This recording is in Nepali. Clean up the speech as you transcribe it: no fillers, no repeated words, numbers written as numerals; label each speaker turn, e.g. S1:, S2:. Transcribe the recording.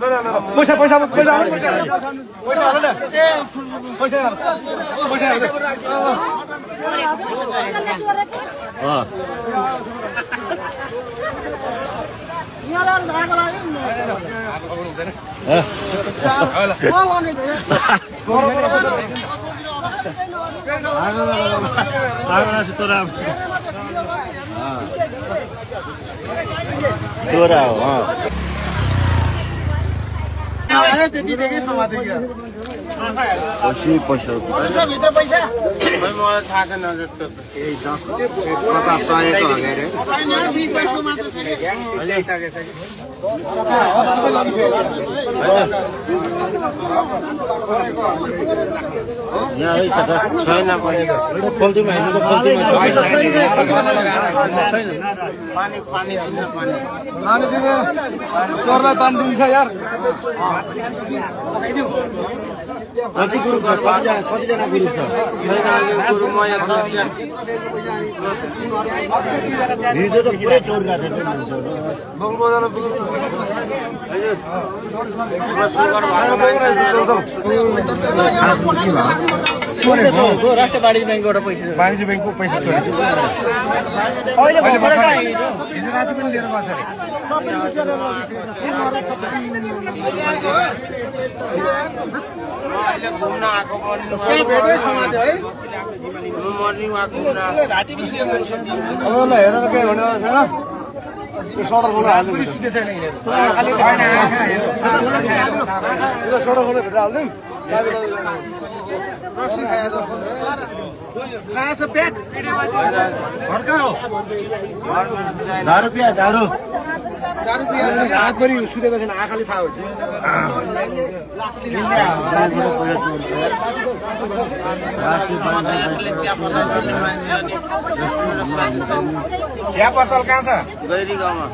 S1: पैसा पैसा पैसा पैसा हाल न पैसा पैसा
S2: चोरा हो
S1: त्यति देखे समाते क्या
S2: पछि पैसा
S1: भित्र पैसा
S3: मलाई थाहा छैन जस्तो
S1: ए 10 50 100 को हगेरे हैन 20 पैसा मात्र छ अहिले सकेछ
S2: यहाँ है छ छैन पनि खोल्टीमा हेर्नु त खोल्टीमा
S3: पानी पानी दिन पानी
S1: लाने दिने चोरलाई दान दिन्छ यार
S2: कति ग्रुप छ कतिजना ग्रुप छ
S3: गुरु म यहाँ
S2: हिजो त पुरै चोर गएको
S3: सुगर भएको
S2: राष्ट्रवादी ब्याङ्कबाट पैसा
S1: वाणिज्य ब्याङ्कको पैसा चोरेको
S2: अहिले भर्खर कहाँ हिजो
S1: हिजो राति पनि लिएर गएको
S3: अहिले घुम्न आएको
S1: छ भेटै समाते है
S3: मर्निङ वाक घुम्न आएको
S1: अब ल हेरेर के भन्नु छैन यो सडक खोला हाल्नु पनि सुते छैन हिँडेर खाली यो सडक खोला भेटेर हाल्दिउँ रक्सी खाएर खाएछ पेट भर्खर हो
S2: 10 रुपैयाँ झाडु
S1: हात पनि सुतेको छैन आँखाले थाहा हुन्छ चिया पसल कहाँ छ
S3: गैरी गाउँमा